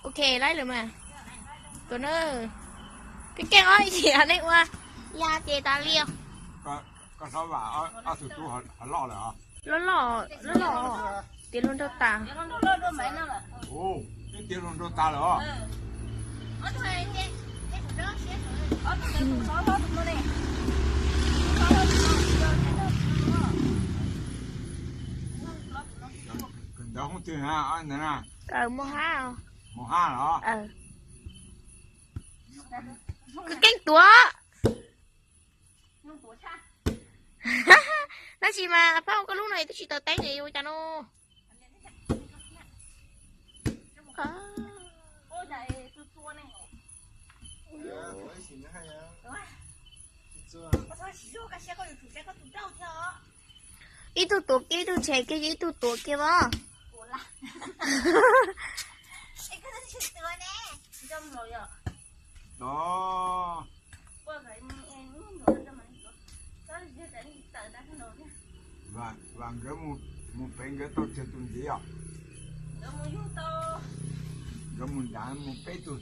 Ok, laib lawm mas. Tus na, keej keej os, ib chim nej ua ya ces tas li os. Loj loj, loj loj, tiav luag nraug tas. Tiav luag nraug tas lawm os. Ntawd hoob twg na? Mus hab. Mus hab los? Keej tuav. Tab sis mas phauj, koj lub no twb tsis tau teeb li, ua cas no? Ib tug tuav kiag, ib tug tshem kiag, ib tug tuav kiag os. Vam nkawd mus pem nkawd tau tsawg tus ntxiv os? Nkawd mus nrad mus peb tug.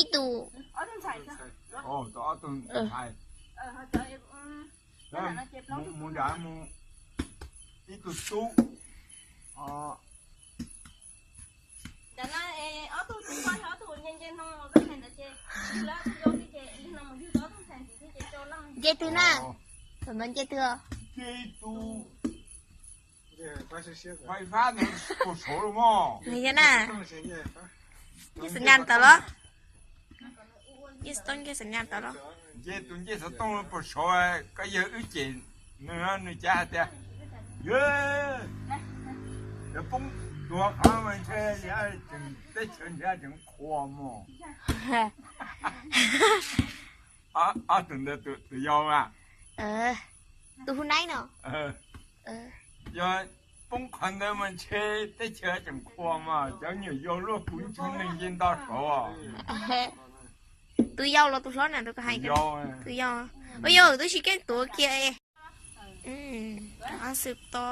Ib tug, tau ob tug ntxhais. Mus nrad mus ib tug tub. Nce twg na? Nce twg? Faib fab ntawd puas saud los mog? Nce na. Nce xov nyas tod los? Nce xov tooj, nce xov nyas tod los? Nce tus nce xov tooj puas saud, koj yawg wb cem nws, nws cav hais tias, yawg, cov poob tuag qhov mas ntshe teb chaws ntshe tseem qhuas mog. Ob tug ntawd tus yau a, tus hu naib no. Yog poob qhov ntawd mas ntshe teb chaws tseem qhuas mas cov nyuam yaus luaj kuv ntsuj neeg nce nto saud. Tus yau los tus hlob na? Tus yau. Ua yog twb tsis keej tuav kiag. Xwb to.